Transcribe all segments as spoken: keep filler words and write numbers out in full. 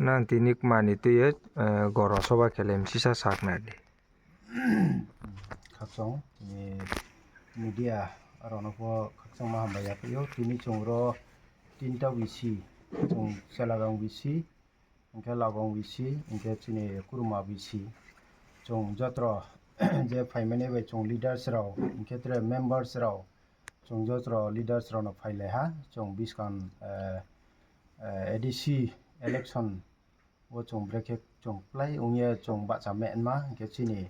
Nang tini kma ni tui ye, eh, goro soba khe le msisa sakna di. Khakchang, tini media rao no pho khakchangma hambai ya phai ou. Tini chung ro tinta V C, chung Chelagang V C, hing khe Labong V C, hing khe chini Kurma V C. Chung jotro je phaimani bai chung leaders rao, hing khe tre members rao, chung jotro leaders rao no phailai ha. Chung buskang, eh, eh, A D C election wo chung brekhe chung plái ong ye chung bahcha ma hingma, hing khe chini,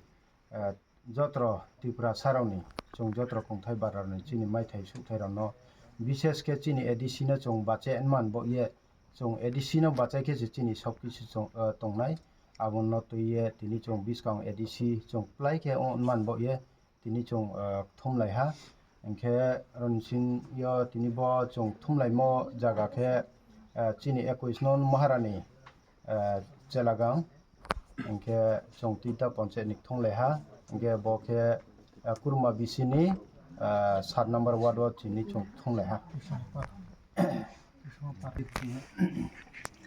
eh, jotro Tiprasa rao ni, chung jotro kongthai bara rao ni chini maithai suhthai rao no, bises khe chini A D C no chung bahcha hingma bo ye, chung A D C no bahcha khe se chini sob kisu chung, eh, tongnai. Abo no tui ye tini chung buskang A D C chung plái khe ong hingma bo ye, tini chung, eh, kthumlai ha. Hing khe aro ni sing yo tini bo chung kthumlaimo zaga khe, eh, chini ekush non Maharani, eh, Chelagang. Hing khe chung tinta panchayat ni kthumlai ha. Hing khe bo khe, eh, Kurma V C ni, eh, sat number ward wo tini chung kthumlai ha.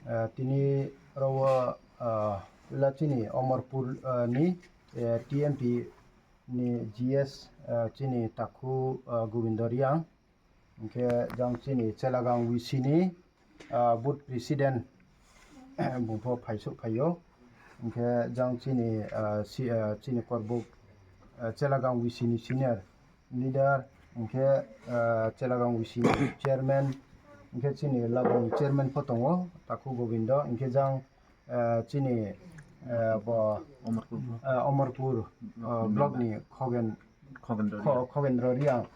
Eh, tini ro wo, eh, ila chini Omorpur, eh, ni, eh, T M P ni G S, eh, chini takhu, eh, Gobindo Reang. Hing khe jang chini Chelagang V C ni, ah, booth president, bung pho phaisouh phai ou. Hing khe jang chini, ah, si-, ah, chini Korbuk, ah, Chelagang V C ni senior leader, hing khe, ah, Chelagang V C ni chairman, hing khe chini Labong chairman pho tong ou, takhu Gobindo, hing khe jang, ah, chini, ah, bo, Omorpur, ah, Omorpur, ah, block ni Khogen, Khogendro Reang.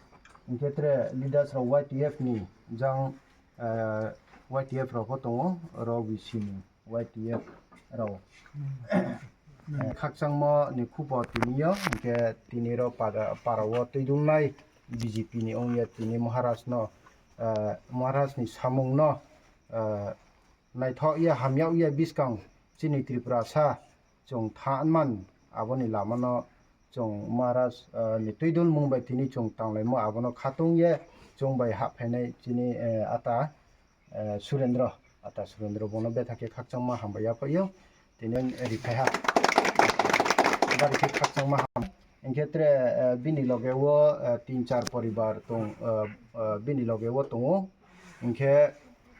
Hing khe tre leaders rao Y T F ni jang, eh, Y T F rao pho tong ou, ro V C ni Y T F rao. Eh, khakchangmo ni khupo tini yo, hing khe tini ro para, para wo tuidungnai B J P ni ong ye tini Maharaj no, eh, Maharaj ni samung no, eh, naithoh ye hamyag ye buskang chini Tiprasa chung thanngman abo ni lama no chung Maharaj, eh, ni tuidulmung bai tini chung tanglaimo abo no khatung ye chung bai hahphainai chini, eh, ata, eh, Surendro, ata Surendro bung no betha khe khakchangma hambai ya phai ou. Tini riphai ha. Bari khe khakchangma ham. Hing khe tre, eh, bini loge wo, eh, tin char poribar tong, eh, eh, bini loge wo tong ou. Hing khe,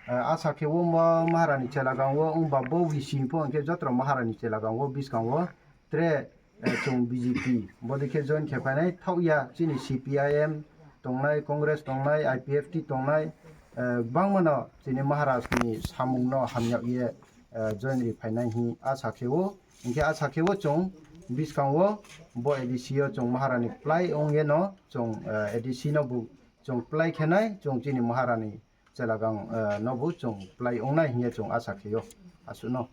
eh, asa khe wo ma-, Maharani Chelagang wo ongba bo V C pho hing khe jotro Maharani Chelagang wo buskang wo tre, eh, chung B J P bodei khe join khe phainai thaoh ya chini C P I M tongnai, Congress tongnai, I P F T tongnai, eh, gbangma no chini Maharaj ni samung no hamyag ye, eh, join ri phainai hing asa khe ou. Hing khe asa khe wo chung buskang wo bo A D C yo chung Maharani plái ong ye no chung, eh, A D C no bu chung plái khe nai, chung chini Maharani Chelagang, eh, no bu chung plái ong nai hing ye chung asa khe ou. Asuh no.